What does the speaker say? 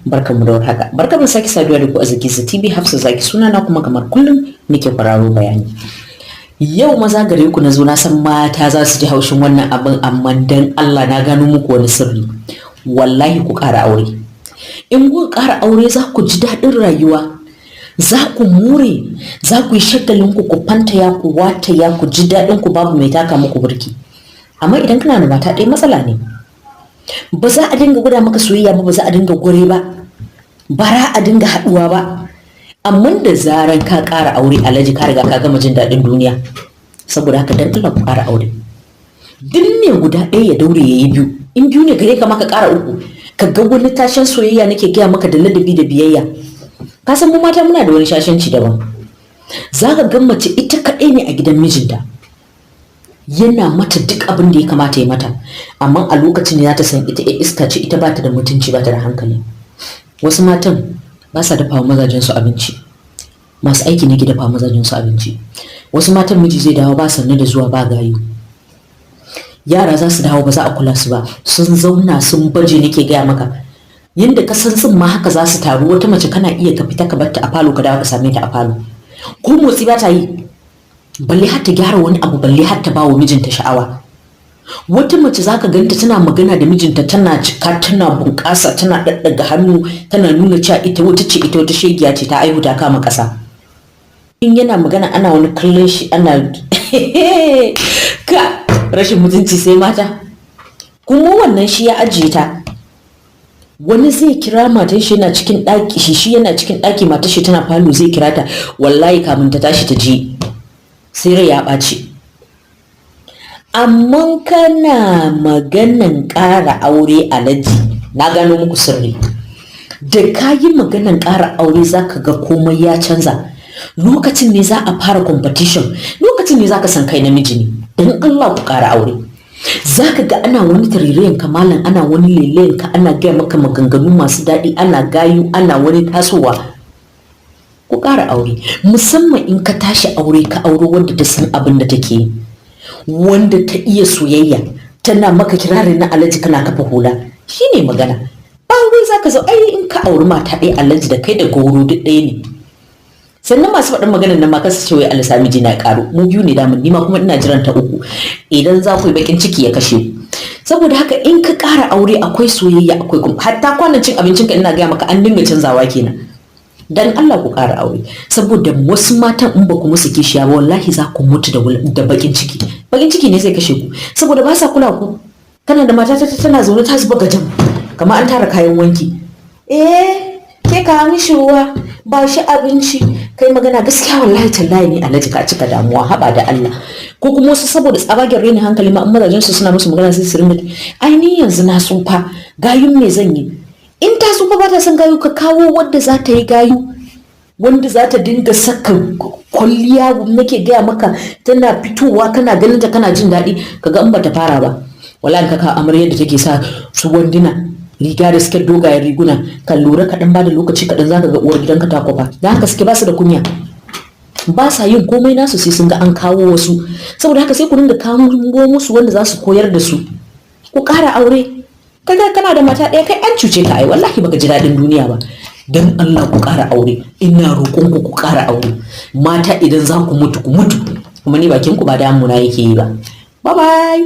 Barkanmu da warhaka. Barkanmu sake saduwa da ku a Zakiza TV. Hafsa Zaki suna na, kuma kamar kullum nake kwararo bayani. Yau maza gare ku na zo. Na san mata za su ji haushin wannan abin, amma dan Allah na gano muku wani sirri. Wallahi ku ƙara aure. In kuka ƙara aure, za ku ji daɗin rayuwa. Za ku more, za ku yi shagalin ku, ku fantaya, ku wataya, ku ji daɗin ku, babu mai taka muku burki. Amma idan kana da mata ɗaya, matsala ne. Ba za a dinga gwada maka soyayya ba, ba za a dinga gware ba, bara a dinga haɗuwa ba. Amma da zaran ka ƙara aure, alhaji, ka riga ka gama jin daɗin duniya. Saboda haka, dan Allah ku ƙara aure. Duk ne guda ɗaya ya daure ya yi biyu. In biyu ne gare ka ma, ka ƙara uku, ka ga wani tashin soyayya nake gaya maka, da ladabi da biyayya. Ka san mu mata muna da wani shashanci daban. Za ka ga mace ita kaɗai ne a gidan mijinta, yana mata duk abin da ya kamata ya mata, amma a lokacin ne za ta san ita iska ce, ita ba ta da mutunci, ba ta da hankali. Wasu matan ba sa dafa wa mazajen su abinci, masu aiki ne ke dafa mazajen su abinci. Wasu matan, miji zai dawo, ba sannu da zuwa, ba gayu. Yara za su dawo, ba za a kula su ba, sun zauna sun baje, nake gaya maka, yanda ka san ma haka za su taru. Wata mace kana iya ka fita ka barta a falo, ka dawo ka same ta a falo, ko motsi ba ta yi, balle har ta gyara wani abu, balle har ta ba wa mijinta sha'awa. Wata mace zaka ganta tana magana da mijinta, tana cika, tana bunƙasa, tana ɗaɗɗaga hannu, tana nuna cewa ita wata ce, ita wata shegiya ce, ta aihu ta kama ƙasa. In yana magana, ana wani kallon shi, ana ka rashin mutunci sai mata. Kuma wannan shi ya ajiye ta. Wani zai kira matan shi yana cikin ɗaki, shi yana cikin ɗaki, matar shi tana falo, zai kira ta, wallahi kamun ta tashi ta je sai rai ya ɓaci. Amma kana maganan ƙara aure, alaji, na gano muku sirri. Da ka yi maganan ƙara aure, za ka ga komai ya canza. Lokacin ne za a fara competition, lokacin ne za ka san kai namiji ne. Don Allah ku ƙara aure. Za ka ga ana wani tarirayen kamalan, ana wani lelayen ka, ana gaya maka maganganu masu daɗi, ana gayu, ana wani tasowa. Ku ƙara aure, musamman in ka tashi aure, ka auro wanda ta san abin da take yi, wanda ta iya soyayya, tana maka kirari na alaji, kana kafa hula. Shine magana. Ba wai zaka zo ai in ka auri mata ɗaya, alaji, da kai da goro duk ɗaya ne. Sannan masu faɗin maganar nan ma kasu ce wai Allah sa miji na ƙaru. Mu biyu ne damun, ni ma kuma ina jiran ta uku. Idan za ku yi bakin ciki, ya kashe ku. Saboda haka, in ka ƙara aure, akwai soyayya, akwai kuma hatta kwanan cin abincinka, ina gaya maka, an dinga canzawa kenan. Dan Allah ku ƙara aure, saboda wasu matan in ba ku musu kishiya ba, wallahi za ku mutu da bakin ciki. Bakin ciki ne zai kashe ku, saboda ba sa kula ku. Kana da mata ta tana zaune ta zuba gajam kamar an tara kayan wanki. Eh, ke ka mishi ruwa, ba shi abinci, kai magana gaskiya, wallahi tallahi ne alhaji ka cika damuwa, haba da Allah. Ko kuma wasu, saboda tsabagen rainin hankali ma, in mazajen su suna musu magana, sai su ringa, "Ai ni yanzu na tsufa, gayun me zan yi?" In ta tsufa ba ta son gayu, ka kawo wadda za ta yi gayu, wanda za ta dinga saka kwalliya, nake gaya maka, tana fitowa kana ganin ta kana jin daɗi. Kaga in bata fara ba, wallahi ka kawo amaryar da take sa su wanduna, riga da siket, dogayen riguna, kan lura kaɗan, ba da lokaci kaɗan zaka ga uwar gidanka ta kwafa. Da haka suke, ba su da kunya, ba sa yin komai nasu sai sun ga an kawo wasu. Saboda haka, sai ku dinga kawo musu wanda za su koyar da su. Ku ƙara aure. Kaga kana da mata ɗaya, kai an cuce ka ai, wallahi baka ji daɗin duniya ba. Dan Allah ku ƙara aure. Ina roƙon ku, ku ƙara aure. Mata, idan za ku mutu, ku mutu, kuma ni bakin ku ba damuna yake yi ba. Bye bye.